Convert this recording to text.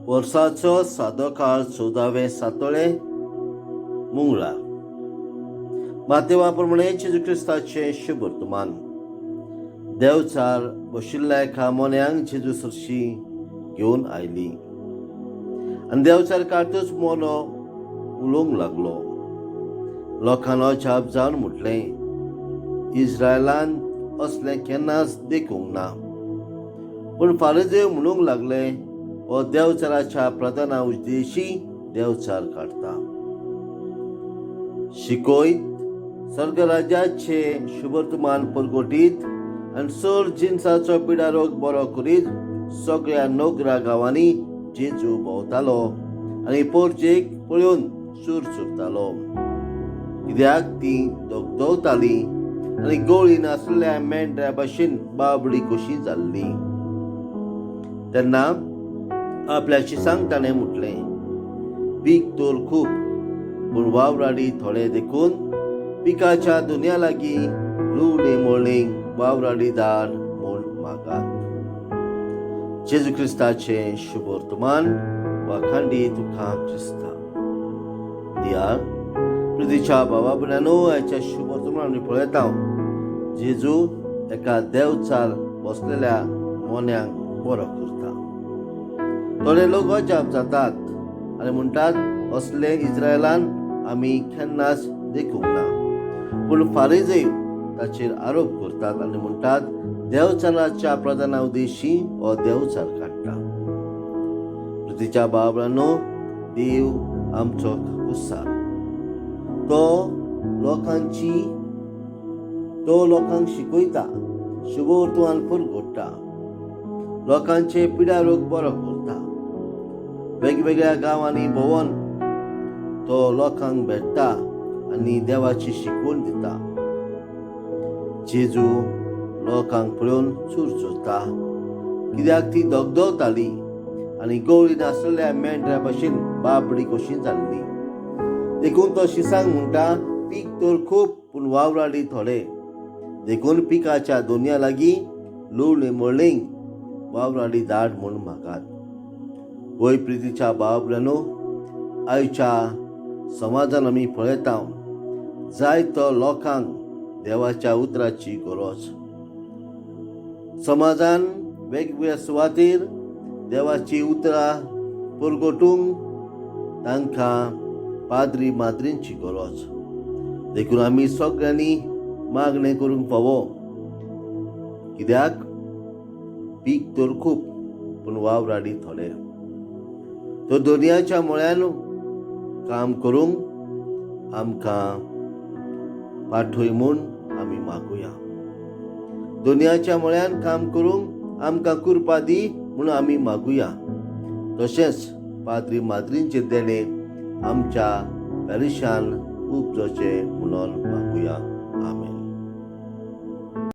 वर्साचो सादो काळ 14वें सातोळें, मुंगळार. मातेवा प्रमाणे जेजू क्रिस्ताचें शुभ वर्तमान. देवचार बशिल्ल्या एका मोन्यांक जेजू सरशी घेवन आयली आनी देवचार काडतूच मोनो उलोवंक लागलो. लोकांक अजाप जावन म्हटलें, इस्रायलान असलें केन्नाच देखूंक ना. पूण फारीजय म्हणूंक लागले, हो देवचाराच्या प्रधाना उद्देशी देवचार काडटा. शिकयत, स्वर्गराज्याचे शुभवर्तमान परगटीत आनी चड जिनसाचो पिडारोग बरो करीत सगळ्या नगरा गांवांनी जेजू भोंवतालो आनी पोरचेक पळोवन चुरचुरतालो, कित्याक ती दगदवताली आनी गवळी नासलेल्या मेंढऱ्या भशेन बाबडी कशी जाल्ली. तेन्ना आपल्या शिसांक ताणें म्हटलें, पीक तर खूब पूण वावराडी थोडे. देखून पिकाच्या दुनिया लागीं लुवणी मळणीक वावराडी धाड म्हूण मागात. जेजू क्रिस्ताचें शुभ वर्तमान. वाखांडी तुका क्रिस्ता. दिया प्रितीच्या भावा भयणांनो, हाच्या शुभ वर्तमान आमी पळयता, जेजू एका देवचार बसलेल्या मोन्यांक बरो करता. थोडे लोक अजाप जातात आनी म्हणटात, असले इस्रायलान आमी केन्नाच देखूंक ना. पूण फारीजय ताचेर आरोप करतात आनी म्हणटात, देवचाराच्या प्रधाना उद्देशी हो देवचार काडटा. प्रितीच्या भावणांनो, देव आमचो काकुसार. तो लोकांक शिकयता, शुभवर्तमान पुरगोडटा, लोकांचे पिडा रोग बरो करता. वेगवेगळ्या गांवांनी भोंवन तो लोकांक भेटता आनी देवाची शिकवण दिता. जेजू लोकांक पळोवन चुरचुरता, कित्याक ती दगदवताली आनी गवळी नासलेल्या मेंढऱ्या भशेन बाबडी कशी जाल्ली. देखून तो शिसांक म्हणटा, पीक तर खूब पूण वावराडी थोडे. देखून पिकाच्या दोनया लागीं लुवणी मळणीक वावराडी धाड म्हूण मागात. वय प्रितीच्या भाव, आयच्या समाजान आमी पळयता, जायतो लोकांक देवाच्या उतराची गरज. समाजान वेगवेगळ्या सुवातेर देवाची उतरां परगटूंक तांकां पाद्री माद्रींची गरज. देखून आमी सगळ्यांनी मागणें करूंक फावो, कित्याक पीक तर खूब पूण वावराडी थोडे. तर दोनयाच्या मळ्यान काम करूंक आमकां पाठय म्हूण आमी मागुया. दुनियाच्या मळ्यान काम करूंक आमकां कृपा दी म्हणून आमी मागुया. तशेंच पाद्री माद्रींचे देणे आमच्या पॅरिशान उपजोचे म्हणून मागुया.